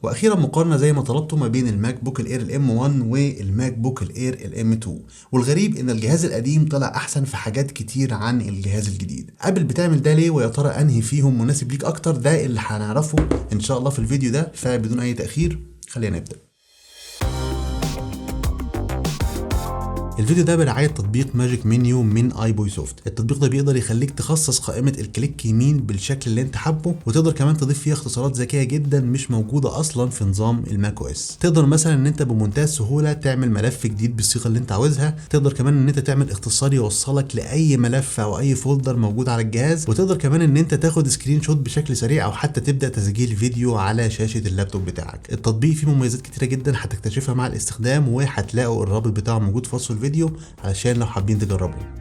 واخيرا مقارنة زي ما طلبته ما بين ال MacBook ال Air ال M1 وال MacBook ال Air ال M2. والغريب ان الجهاز القديم طلع احسن في حاجات كتير عن الجهاز الجديد. Apple بتعمل ده ليه؟ ويا ترى انهي فيهم مناسب ليك اكتر؟ ده اللي هنعرفه ان شاء الله في الفيديو ده، فبدون اي تاخير خلينا نبدا. الفيديو ده برعاية تطبيق Magic Menu من iBoysoft. التطبيق ده بيقدر يخليك تخصص قائمة ال click يمين بالشكل اللي انت حابه، وتقدر كمان تضيف فيها اختصارات ذكية جدا مش موجودة اصلا في نظام ال macOS. تقدر مثلا ان انت بمنتهى السهولة تعمل ملف جديد بالصيغة اللي انت عاوزها، تقدر كمان ان انت تعمل اختصار يوصلك لاي ملف او اي folder موجود على الجهاز، وتقدر كمان ان انت تاخد screenshot بشكل سريع او حتى تبدأ تسجيل فيديو على شاشة اللابتوب بتاعك. التطبيق فيه مميزات كتيرة جدا هتكتشفها مع الاستخدام، وهتلاقوا الرابط بتاعه موجود في وصف الفيديو علشان لو حابين تجربوه.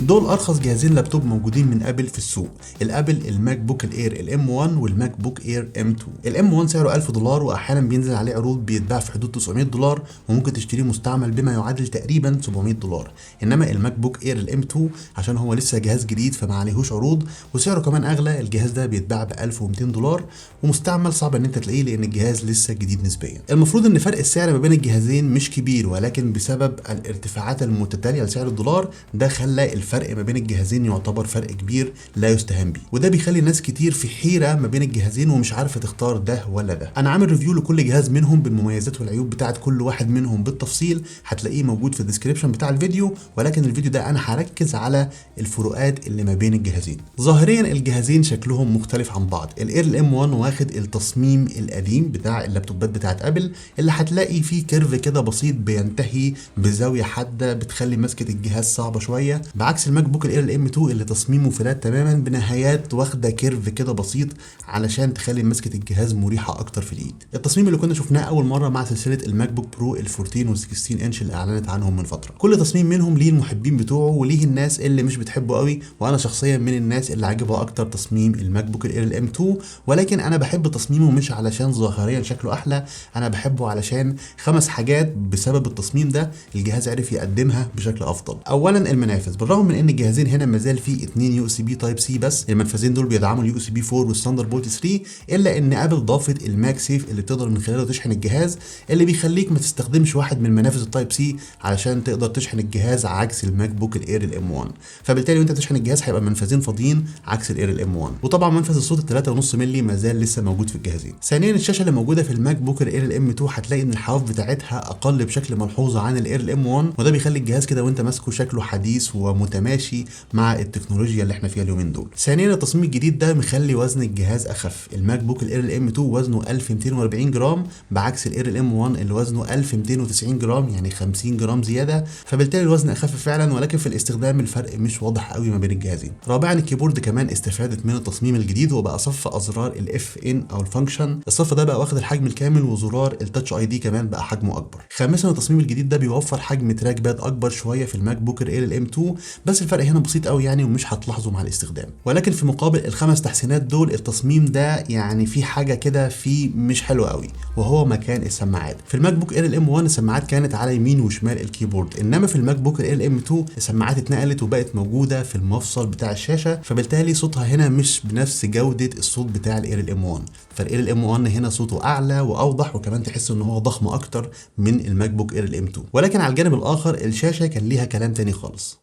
دول ارخص جهازين لابتوب موجودين من Apple في السوق، ال Apple ال MacBook ال Air ال M1 وال MacBook Air M2. ال M1 سعره $1000، واحيانا بينزل عليه عروض بيتباع في حدود $900، وممكن تشتريه مستعمل بما يعادل تقريبا $700. انما ال MacBook Air ال M2 عشان هو لسه جهاز جديد فما عليهوش عروض، وسعره كمان اغلى. الجهاز ده بيتباع ب $1200، ومستعمل صعب ان انت تلاقيه لان الجهاز لسه جديد نسبيا. المفروض ان فرق السعر ما بين الجهازين مش كبير، ولكن بسبب الارتفاعات المتتالية لسعر الدولار ده خلى الفرق ما بين الجهازين يعتبر فرق كبير لا يستهان به، وده بيخلي ناس كتير في حيرة ما بين الجهازين ومش عارفة تختار ده ولا ده. انا عامل review لكل جهاز منهم بالمميزات والعيوب بتاعت كل واحد منهم بالتفصيل، هتلاقيه موجود في ال description بتاع الفيديو، ولكن الفيديو ده انا هركز على الفروقات اللي ما بين الجهازين. ظاهريا الجهازين شكلهم مختلف عن بعض. ال Air ال M1 واخد التصميم القديم بتاع اللابتوبات بتاعت Apple، اللي هتلاقي فيه curve كده بسيط بينتهي بزاوية حادة بتخلي مسكة الجهاز صعبة شوية، بعكس ال MacBook ال Air ال M2 اللي تصميمه flat تماما بنهايات واخده curve كده بسيط علشان تخلي مسكه الجهاز مريحه اكتر في الايد. التصميم اللي كنا شفناه اول مرة مع سلسلة ال MacBook Pro ال 14 وال 16 انش اللي اعلنت عنهم من فترة. كل تصميم منهم ليه المحبين بتوعه وليه الناس اللي مش بتحبه قوي، وانا شخصيا من الناس اللي عاجبها اكتر تصميم ال MacBook ال Air ال M2، ولكن انا بحب تصميمه مش علشان ظاهريا شكله احلى، انا بحبه علشان 5 حاجات بسبب التصميم ده الجهاز عرف يقدمها بشكل افضل. اولا المنافذ، بالرغم من ان الجهازين هنا مازال فيه 2 USB Type C بس، المنفذين دول بيدعموا ال USB 4 وال Thunderbolt 3، الا ان Apple ضافت ال MagSafe اللي بتقدر من خلاله تشحن الجهاز، اللي بيخليك ما تستخدمش واحد من منافذ ال Type C علشان تقدر تشحن الجهاز عكس ال MacBook ال Air ال M1. فبالتالي وانت بتشحن الجهاز هيبقى منفذين فاضيين عكس ال Air ال M1. وطبعا منفذ الصوت 3.5 مللي مازال لسه موجود في الجهازين. ثانيا الشاشة اللي موجودة في ال MacBook ال Air ال M2 هتلاقي ان الحواف بتاعتها اقل بشكل ملحوظ عن ال Air ال M1، وده بيخلي الجهاز كده وانت ماسكه شكله حديث ومتماشي مع التكنولوجيا اللي احنا فيها اليومين دول. ثانيا التصميم الجديد ده مخلي وزن الجهاز اخف. ال MacBook ال Air ال M2 وزنه 1240 جرام بعكس ال Air ال M1 اللي وزنه 1290 جرام، يعني 50 جرام زيادة، فبالتالي الوزن اخف فعلا، ولكن في الاستخدام الفرق مش واضح قوي ما بين الجهازين. رابعا ال keyboard كمان استفادت من التصميم الجديد وبقى صف ازرار ال FN او ال function، الصف ده بقى واخد الحجم الكامل، وزرار ال Touch ID كمان بقى حجمه اكبر. خامسا التصميم الجديد ده بيوفر حجم trackpad اكبر شوية في ال MacBook ال Air ال M2، بس الفرق هنا بسيط قوي يعني ومش هتلاحظه مع الاستخدام. ولكن في مقابل ال5 تحسينات دول التصميم ده يعني في حاجة كده في مش حلوة قوي، وهو مكان السماعات. في ال MacBook Air ال M1 السماعات كانت على يمين وشمال ال keyboard، انما في ال MacBook ال Air ال M2 السماعات اتنقلت وبقت موجودة في المفصل بتاع الشاشة، فبالتالي صوتها هنا مش بنفس جوده الصوت بتاع ال Air ال M1. فال Air ال M1 هنا صوته اعلى واوضح، وكمان تحس ان هو ضخم اكتر من ال MacBook Air ال M2. ولكن على الجانب الاخر الشاشة كان ليها كلام تاني خالص.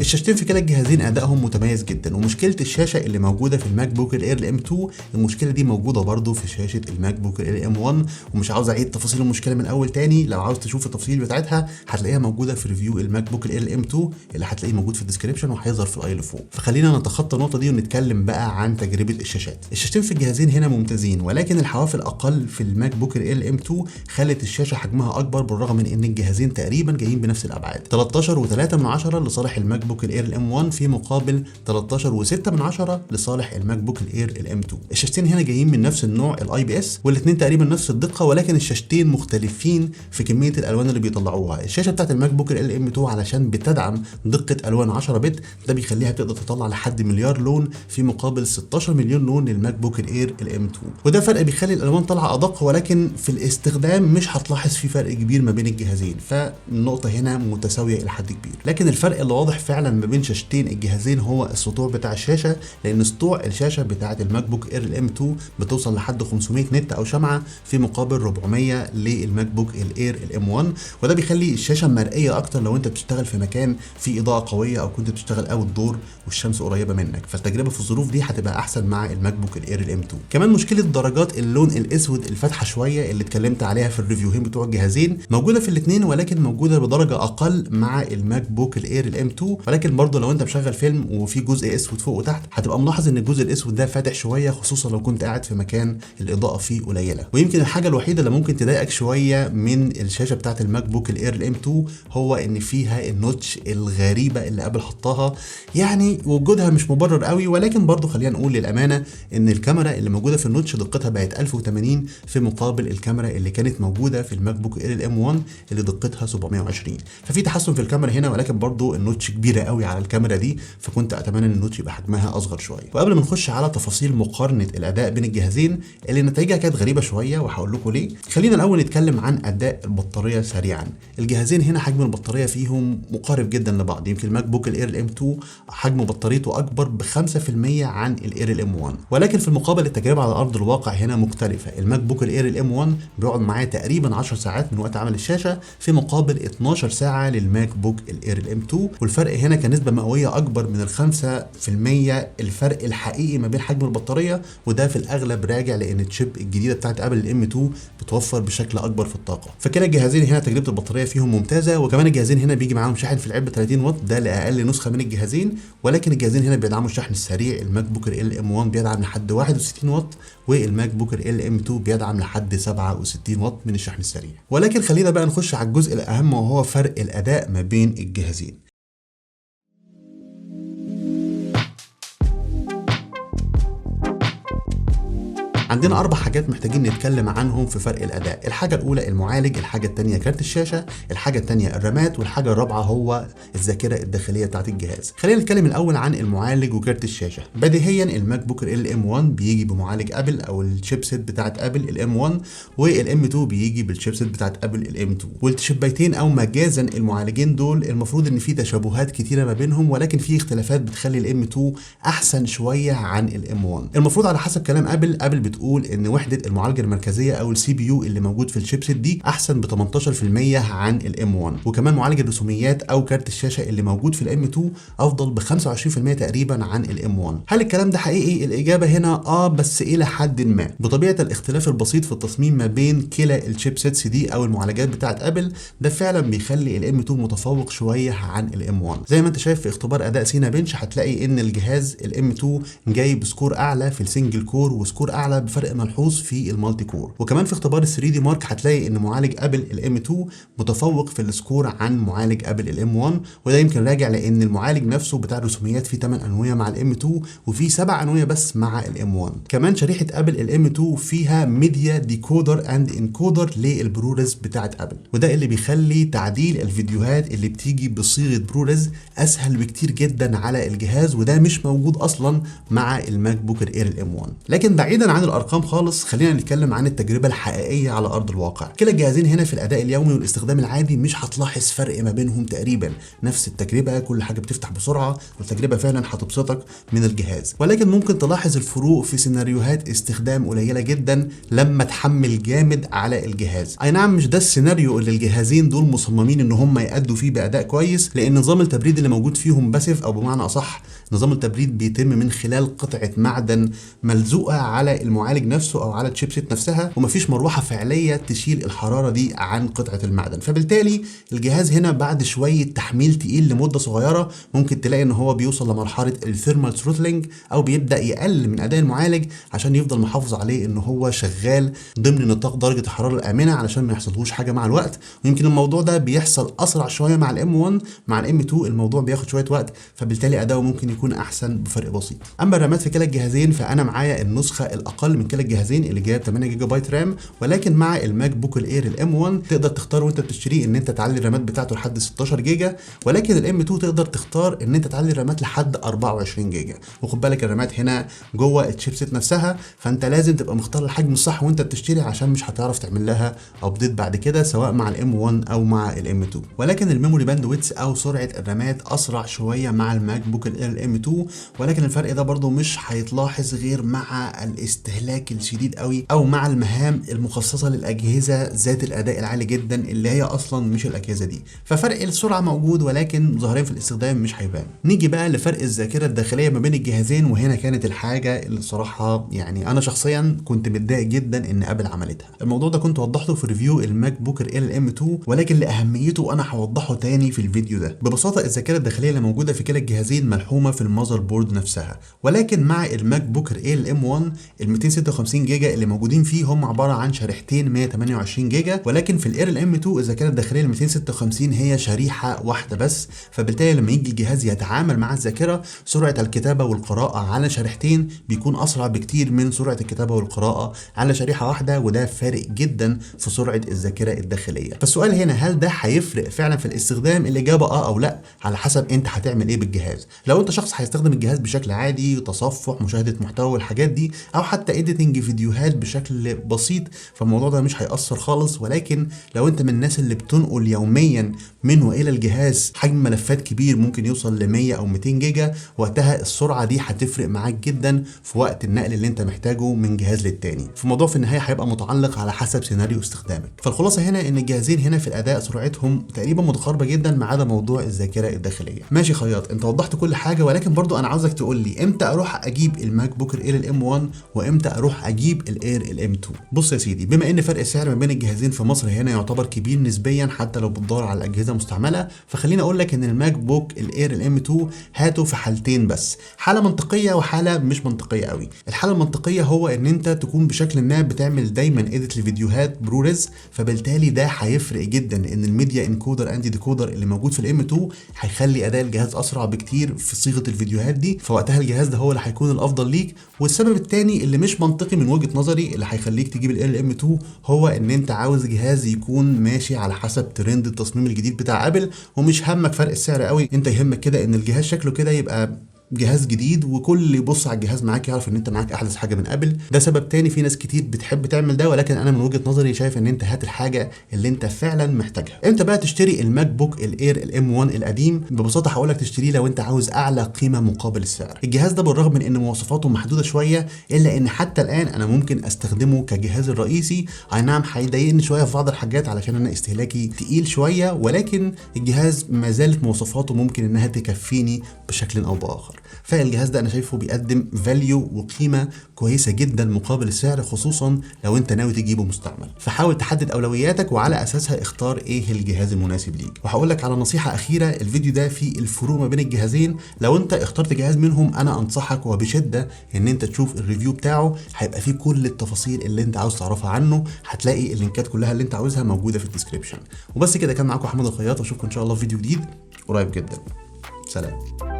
الشاشتين في كلا الجهازين ادائهم متميز جدا، ومشكلة الشاشة اللي موجودة في ال MacBook ال Air ال M2 المشكلة دي موجودة برده في شاشة ال MacBook ال Air M1، ومش عاوز اعيد تفاصيل المشكلة من اول تاني. لو عاوز تشوف التفاصيل بتاعتها هتلاقيها موجودة في review ال MacBook ال Air ال M2 اللي هتلاقيه موجود في ال description وهيظهر في ال i اللي فوق. فخلينا نتخطى النقطة دي ونتكلم بقى عن تجربه الشاشات. الشاشتين في الجهازين هنا ممتازين، ولكن الحواف الاقل في ال MacBook ال Air ال M2 خلت الشاشة حجمها اكبر، بالرغم من ان الجهازين تقريبا جايين بنفس الابعاد، 13.3 لصالح ال MacBook ال Air ال M1 في مقابل 13.6 لصالح ال MacBook ال Air ال M2. الشاشتين هنا جايين من نفس النوع ال IPS، والاثنين تقريبا نفس الدقة، ولكن الشاشتين مختلفين في كمية الالوان اللي بيطلعوها. الشاشة بتاعت ال MacBook ال M2 علشان بتدعم دقه الوان 10 bit، ده بيخليها تقدر تطلع لحد مليار لون في مقابل 16 مليون لون لل MacBook ال Air ال M2، وده فرق بيخلي الالوان طالعه ادق، ولكن في الاستخدام مش هتلاحظ في فرق كبير ما بين الجهازين، فالنقطه هنا متساوية الى حد كبير. لكن الفرق اللي واضح فعلا فعلا ما بين شاشتين الجهازين هو السطوع بتاع الشاشة، لان سطوع الشاشة بتاعه ال MacBook Air ال M2 بتوصل لحد 500 nit او شمعة، في مقابل 400 لل MacBook ال Air ال M1، وده بيخلي الشاشة مرئية اكتر لو انت بتشتغل في مكان فيه اضاءه قوية او كنت بتشتغل outdoor والشمس قريبه منك، فالتجربه في الظروف دي هتبقى احسن مع ال MacBook ال Air ال M2. كمان مشكلة درجات اللون الاسود الفاتحة شوية اللي اتكلمت عليها في ال review هين بتوع الجهازين موجودة في الاثنين، ولكن موجودة بدرجة اقل مع ال MacBook ال Air ال M2. ولكن برضه لو انت مشغل فيلم وفي جزء اسود فوق وتحت هتبقى ملاحظ ان الجزء الاسود ده فاتح شوية، خصوصا لو كنت قاعد في مكان الاضاءة فيه قليله. ويمكن الحاجة الوحيدة اللي ممكن تضايقك شوية من الشاشة بتاعه ال MacBook ال Air ال M2 هو ان فيها ال notch الغريبة اللي Apple حطاها، يعني وجودها مش مبرر قوي، ولكن برضه خلينا نقول للامانة ان الكاميرا اللي موجودة في ال notch دقتها بقت 1080 في مقابل الكاميرا اللي كانت موجودة في ال MacBook Air ال M1 اللي دقتها 720، ففي تحسن في الكاميرا هنا، ولكن برضه ال notch كبيرة قوي على الكاميرا دي، فكنت اتمنى ان ال notch يبقى حجمها اصغر شوية. وقبل ما نخش على تفاصيل مقارنة الاداء بين الجهازين اللي نتائجها كانت غريبة شوية وهقول لكم ليه، خلينا الاول نتكلم عن اداء البطارية سريعا. الجهازين هنا حجم البطارية فيهم مقارب جدا لبعض، يمكن ال MacBook ال Air ال M2 حجم بطاريته اكبر ب 5% عن ال Air ال M1، ولكن في المقابل التجربة على ارض الواقع هنا مختلفة. ال MacBook ال Air ال M1 بيقعد معايا تقريبا 10 ساعات من وقت عمل الشاشة، في مقابل 12 ساعة لل MacBook ال Air ال M2، والفرق هنا كنسبة مئوية اكبر من ال 5% الفرق الحقيقي ما بين حجم البطارية، وده في الاغلب راجع لان ال chip الجديدة بتاعت Apple ال M2 بتوفر بشكل اكبر في الطاقة. فكده الجهازين هنا تجربه البطارية فيهم ممتازة، وكمان الجهازين هنا بيجي معاهم شاحن في العلبة 30 واط، ده لاقل نسخه من الجهازين، ولكن الجهازين هنا بيدعموا الشحن السريع. ال MacBook ال M1 بيدعم لحد 61 واط، وال MacBook ال M2 بيدعم لحد 67 واط من الشحن السريع. ولكن خلينا بقى نخش على الجزء الاهم وهو فرق الاداء ما بين الجهازين. عندنا 4 حاجات محتاجين نتكلم عنهم في فرق الاداء. الحاجة الاولى المعالج، الحاجة الثانية كارت الشاشة، الحاجة الثانية الرامات، والحاجة الرابعة هو الذاكرة الداخلية بتاعت الجهاز. خلينا نتكلم الاول عن المعالج وكارت الشاشة. بديهيا ال MacBook ال M1 بيجي بمعالج Apple او ال chipset بتاعت Apple ال M1، وال M2 بيجي بال chipset بتاعت Apple ال M2. والشيبايتين او مجازا المعالجين دول المفروض ان في تشابهات كتيرة ما بينهم، ولكن في اختلافات بتخلي ال M2 احسن شوية عن ال M1. المفروض على حسب كلام Apple، Apple بتقول ان وحده المعالجة المركزية او ال CPU اللي موجود في ال chipset دي احسن ب 18% عن ال M1، وكمان معالج الرسوميات او كارت الشاشة اللي موجود في ال M2 افضل ب 25% تقريبا عن ال M1. هل الكلام ده حقيقي؟ الاجابة هنا بس الى حد ما. بطبيعة الاختلاف البسيط في التصميم ما بين كلا ال chipsets دي او المعالجات بتاعه Apple ده فعلا بيخلي ال M2 متفوق شوية عن ال M1. زي ما انت شايف في اختبار اداء Cinebench هتلاقي ان الجهاز ال M2 جايب score اعلى في ال single core و score اعلى بفرق ملحوظ في ال multi core. وكمان في اختبار ال 3DMark هتلاقي ان معالج Apple ال M2 متفوق في ال score عن معالج Apple ال M1، وده يمكن راجع لان المعالج نفسه بتاع الرسوميات فيه 8 انوية مع ال M2 وفيه 7 انوية بس مع ال M1. كمان شريحة Apple ال M2 فيها media decoder and encoder لل ProRes بتاعه Apple، وده اللي بيخلي تعديل الفيديوهات اللي بتيجي بصيغة ProRes اسهل بكتير جدا على الجهاز، وده مش موجود اصلا مع ال MacBook Air ال M1. لكن بعيدا عن الارقام خالص، خلينا نتكلم عن التجربة الحقيقية على ارض الواقع. كلا الجهازين هنا في الاداء اليومي والاستخدام العادي مش هتلاحظ فرق ما بينهم تقريبا، نفس التجربة، كل حاجة بتفتح بسرعة، والتجربة فعلا هتبسطك من الجهاز. ولكن ممكن تلاحظ الفروق في سيناريوهات استخدام قليله جدا لما تحمل جامد على الجهاز. اي نعم مش ده السيناريو اللي الجهازين دول مصممين ان هم يأدوا فيه باداء كويس، لان نظام التبريد اللي موجود فيهم passive، او بمعنى اصح نظام التبريد بيتم من خلال قطعه معدن ملزوقه على المعالج نفسه او على ال chipset نفسها، ومفيش مروحة فعليه تشيل الحرارة دي عن قطعه المعدن. فبالتالي الجهاز هنا بعد شوية تحميل تقيل لمدة صغيرة ممكن تلاقي ان هو بيوصل لمرحلة ال thermal throttling، او بيبدا يقلل من اداء المعالج عشان يفضل محافظ عليه ان هو شغال ضمن نطاق درجه الحرارة الامنة علشان ما يحصلهوش حاجة مع الوقت. ويمكن الموضوع ده بيحصل اسرع شوية مع ال M1، مع ال M2 الموضوع بياخد شوية وقت، فبالتالي اداؤه ممكن يكون بيكون احسن بفرق بسيط. اما الرامات في كلا الجهازين فانا معايا النسخة الاقل من كلا الجهازين اللي جاية 8 جيجا بايت RAM، ولكن مع ال MacBook ال Air ال M1 تقدر تختار وانت بتشتريه ان انت تعلي الرامات بتاعته لحد 16 جيجا، ولكن ال M2 تقدر تختار ان انت تعلي الرامات لحد 24 جيجا. وخد بالك الرامات هنا جوه ال chipset نفسها، فانت لازم تبقى مختار الحجم الصح وانت بتشتري عشان مش هتعرف تعمل لها update بعد كده سواء مع ال M1 او مع ال M2. ولكن ال memory bandwidth او سرعة الرامات اسرع شوية مع ال MacBook ال Air ال M2، ولكن الفرق ده برضو مش هيتلاحظ غير مع الاستهلاك الشديد قوي او مع المهام المخصصة للاجهزة ذات الاداء العالي جدا اللي هي اصلا مش الاجهزة دي. ففرق السرعة موجود ولكن ظاهريا في الاستخدام مش هيبان. نيجي بقى لفرق الذاكرة الداخلية ما بين الجهازين، وهنا كانت الحاجة اللي صراحة يعني انا شخصيا كنت متضايق جدا ان Apple عملتها. الموضوع ده كنت وضحته في review ال MacBook Air ال M2، ولكن لاهميته انا هوضحه تاني في الفيديو ده. ببساطة الذاكرة الداخلية اللي موجودة في كلا الجهازين ملحومه في ال motherboard نفسها، ولكن مع ال MacBook Air ال M1 ال 256 جيجا اللي موجودين فيه هم عبارة عن شريحتين 128 جيجا، ولكن في ال Air ال M2 الذاكرة الداخلية ال 256 هي شريحة واحدة بس. فبالتالي لما يجي الجهاز يتعامل مع الذاكرة سرعة الكتابة والقراءة على شريحتين بيكون اسرع بكتير من سرعة الكتابة والقراءة على شريحة واحدة، وده فارق جدا في سرعة الذاكرة الداخلية. فالسؤال هنا هل ده هيفرق فعلا في الاستخدام؟ الاجابة اه او لا على حسب انت هتعمل ايه بالجهاز. لو انت شخص هيستخدم الجهاز بشكل عادي، تصفح، مشاهده محتوى والحاجات دي، او حتى editing فيديوهات بشكل بسيط، فالموضوع ده مش هيأثر خالص. ولكن لو انت من الناس اللي بتنقل يوميا من والى الجهاز حجم ملفات كبير ممكن يوصل ل 100 او 200 جيجا، وقتها السرعة دي هتفرق معاك جدا في وقت النقل اللي انت محتاجه من جهاز للتاني. فالموضوع في النهاية هيبقى متعلق على حسب سيناريو استخدامك. فالخلاصة هنا ان الجهازين هنا في الاداء سرعتهم تقريبا متقاربة جدا ما عدا موضوع الذاكرة الداخلية. ماشي خياط، انت وضحت كل حاجة، ولكن برضو انا عاوزك تقول لي امتى اروح اجيب ال MacBook Air ال M1 وامتى اروح اجيب ال Air ال M2. بص يا سيدي، بما ان فرق السعر ما بين الجهازين في مصر هنا يعتبر كبير نسبيا حتى لو بتدور على الاجهزة مستعملة، فخليني اقول لك ان ال MacBook ال Air ال M2 هاته في حالتين بس، حاله منطقية وحاله مش منطقية قوي. الحالة المنطقية هو ان انت تكون بشكل ما بتعمل دايما edit لفيديوهات ProRes، فبالتالي ده هيفرق جدا ان ال media encoder and decoder اللي موجود في ال M2 هيخلي اداء الجهاز اسرع بكتير في صيغة الفيديوهات دي، فوقتها الجهاز ده هو اللي هيكون الافضل ليك. والسبب الثاني اللي مش منطقي من وجهه نظري اللي هيخليك تجيب ال Air M2 هو ان انت عاوز جهاز يكون ماشي على حسب ترند التصميم الجديد بتاع Apple، ومش همك فرق السعر قوي، انت يهمك كده ان الجهاز شكله كده يبقى جهاز جديد وكل اللي يبص على الجهاز معاك يعرف ان انت معاك احدث حاجة من Apple. ده سبب تاني، في ناس كتير بتحب تعمل ده، ولكن انا من وجهه نظري شايف ان انت هات الحاجة اللي انت فعلا محتاجها. امتى بقى تشتري ال MacBook ال Air ال M1 القديم؟ ببساطة هقول لك تشتريه لو انت عاوز اعلى قيمة مقابل السعر. الجهاز ده بالرغم من ان مواصفاته محدودة شوية، الا ان حتى الان انا ممكن استخدمه كجهاز الرئيسي. اي نعم هيضايقني شوية في بعض الحاجات علشان انا استهلاكي تقيل شوية، ولكن الجهاز ما زالت مواصفاته ممكن انها تكفيني بشكل او باخر. فالجهاز ده انا شايفه بيقدم value وقيمه كويسة جدا مقابل السعر، خصوصا لو انت ناوي تجيبه مستعمل. فحاول تحدد اولوياتك وعلى اساسها اختار ايه الجهاز المناسب ليك. وهقول لك على نصيحة اخيرة، الفيديو ده فيه الفروق ما بين الجهازين، لو انت اخترت جهاز منهم انا انصحك وبشدة ان انت تشوف ال review بتاعه، هيبقى فيه كل التفاصيل اللي انت عاوز تعرفها عنه، هتلاقي اللينكات كلها اللي انت عاوزها موجودة في ال description. وبس كده، كان معاكم احمد الخياط، واشوفكم ان شاء الله في فيديو جديد قريب جدا. سلام.